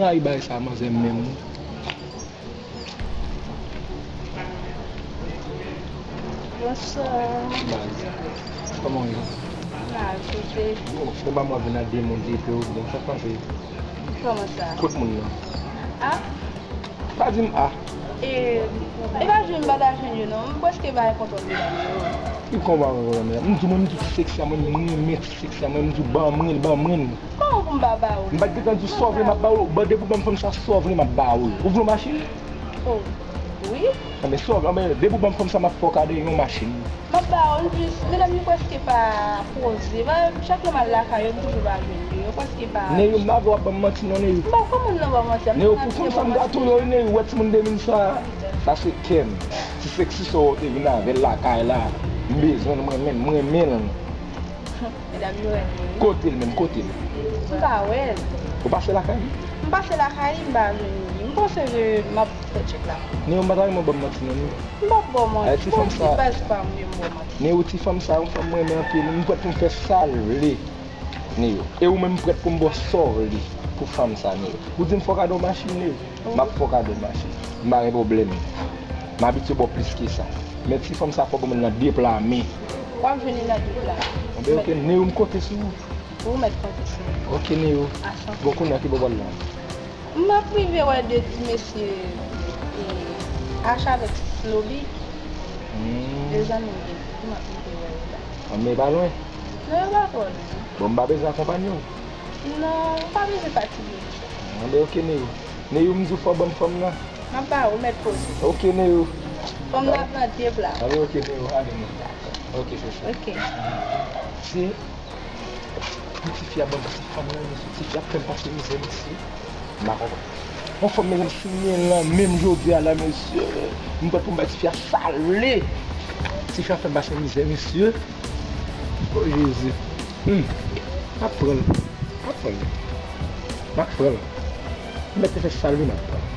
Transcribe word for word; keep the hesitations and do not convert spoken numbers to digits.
Ay, bay sa manzè menm wi. Bonswa. Baz. Kòman w ye? Mal, kote? Bon, se pa mwen vin ak de moun depi w bon, sa k pase? Kòman sa? Kot moun nan? Ah? Pa di m ah. E, e pa jwenn m pa ta jwenn yo non. M prèske bay kontwòl medam yo. Ki konba mwen vòlò medam? M di w mwen m di w ti seksi a mwen, m renmen ti seksi a mwen, m di w ban mwen l, ban mwen l. Kòman pou m pa ba ou? M pa t gentan di w sa w vle m ap ba w, ban depi w ban m fanm sa sa w vle m ap ba ou l. Ou vle yon machin? Oh, wi. Anben sa w vle, anben depi w ban m fanm sa m ap fè w kado yon machin. M ap ba ou l plis, medam yo prèske pa poze. Chak lè m al lakay yo, m toujou pa jwenn yo. Yo prèske pa. Neyou, m pa vle w ap ban m manti non Neyou. M pa fè moun nan ban manti. Neyou, pou fanm sa m gate w yo wi Neyou, wè timoun de mil sa, sa se kè m. Ti seksi sa w te vin avè l lakay la, m bezwen l, m renmen l, m renmen l. Medam yo renmen. Kote l menm, kote l? M pa wè l. Ou pase lakay li? M pase lakay li, m pa jwenn li. M panse ke m ap fè tchèk la. Neyou, m pa ta renmen w ban m manti non Neyou. M p ap ba w manti. Ti fanm sa. Baz pa m, m ba w manti. Neyou, ti fanm sa, yon fanm mwen renmen anpil. M prèt pou m fè sa l vle. Neyou. E ou menm m prèt pou m ba w sa w vle pou fanm sa Neyou. Ou di m fè w kado machin Neyou. M ap fè w kado machin. M pa gen pwoblèm. M abitye ba w plis ke sa. Men ti fanm sa fò granmoun nan deplame. W ap jwenn li nan de pla. Anben oke Neyou, m konte sou ou. Ou mèt konte sou mwen. Oke Neyou. Asanble. Bon kounye a ki bò w pral la? M ap rive wè de ti mesye e, Acha avèk Snoby. De zanmi m gen. M ap rive wè yo la. Anben e pa lwen? Non, yo pa twò lwen. Bon, m pa bezwen akonpanye w? Non, ou pa bezwen fatige. Anben oke Neyou. Neyou, m di w fò w ban m fanm nan. M ap ba ou, mèt poze. Oke Neyou. Fanm nan ap nan de pla. Anben oke Neyou, ale nou. Oke se sa. Oke. Se pou tifi a ban m ti fanm nan mesye, tifi a ap fè m pase mizè mesye. M pa konprann. Yon fanm mesye m siyen l nan men m jodi a la mesye. M prèt pou m bay tifi a sa l vle. Tifi a fè m pase mizè mesye. O Jezi. Hmm. M ap pran l. M ap pran l. M ap pran l. M mèt te fè sa l vle m ap pran l.